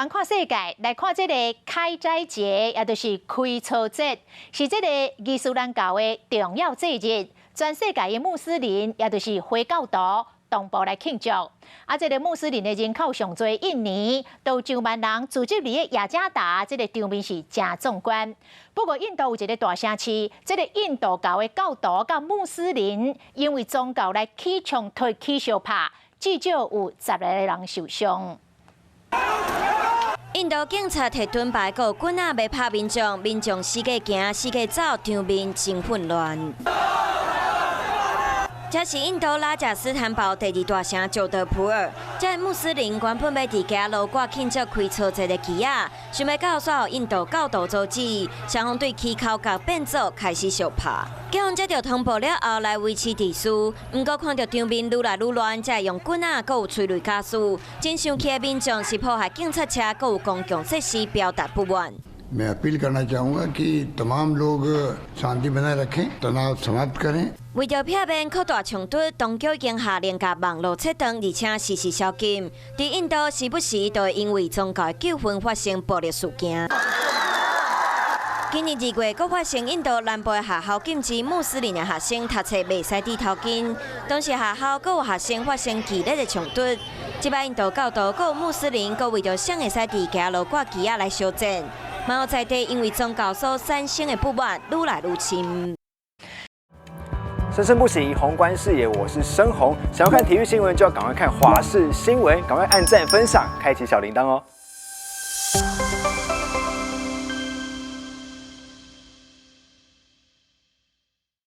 灣看世界，來看這個開齋節，也就是開初節，是這個伊斯蘭教的重要節日。全世界的穆斯林，也就是回教徒，同步來慶祝。啊，這個穆斯林的人口上濟，印尼都上萬人聚集佇咧雅加達，這個場面是誠壯觀。不過，印度有一個大城市，這個印度教的教徒佮穆斯林因為宗教來起衝突、起相拍，至少有10來個人受傷。印度警察提盾牌閣棍仔欲拍民眾，民眾四界行、四界走，場面真混亂。這是印度拉賈斯坦邦第二大城喬德普爾，這个穆斯林原本欲佇街路掛慶祝開初節的旗仔，想欲到煞予印度教徒阻止，雙方對起口角變做開始相拍。警方接到通報了後來維持秩序，毋過看著場面愈來愈亂，才會用棍仔閣有催淚ガス。真生氣的民眾是破壞警察車，閣有公共設施，表達不滿。 मैं अपील करना चाहूँगा कि तमाम लोग शांति बनाए रखें, तनाव समाप्त करें。為著避免擴大衝突，當局已經下令共網路切斷，而且實施宵禁。佇印度時不時都會因為宗教糾紛發生暴力事件。今年2月，閣發生印度南部的學校禁止穆斯林的學生讀冊袂使戴頭巾，當時學校閣有學生發生激烈的衝突。這擺印度教徒閣有穆斯林，閣為著誰會使佇街路掛旗仔來相戰，嘛有在地因為宗教所產生的不滿愈來愈深。生生不息，宏觀視野，我是申宏。想要看體育新聞，就要趕快看華視新聞，趕快按讚、分享、開啟小鈴鐺哦。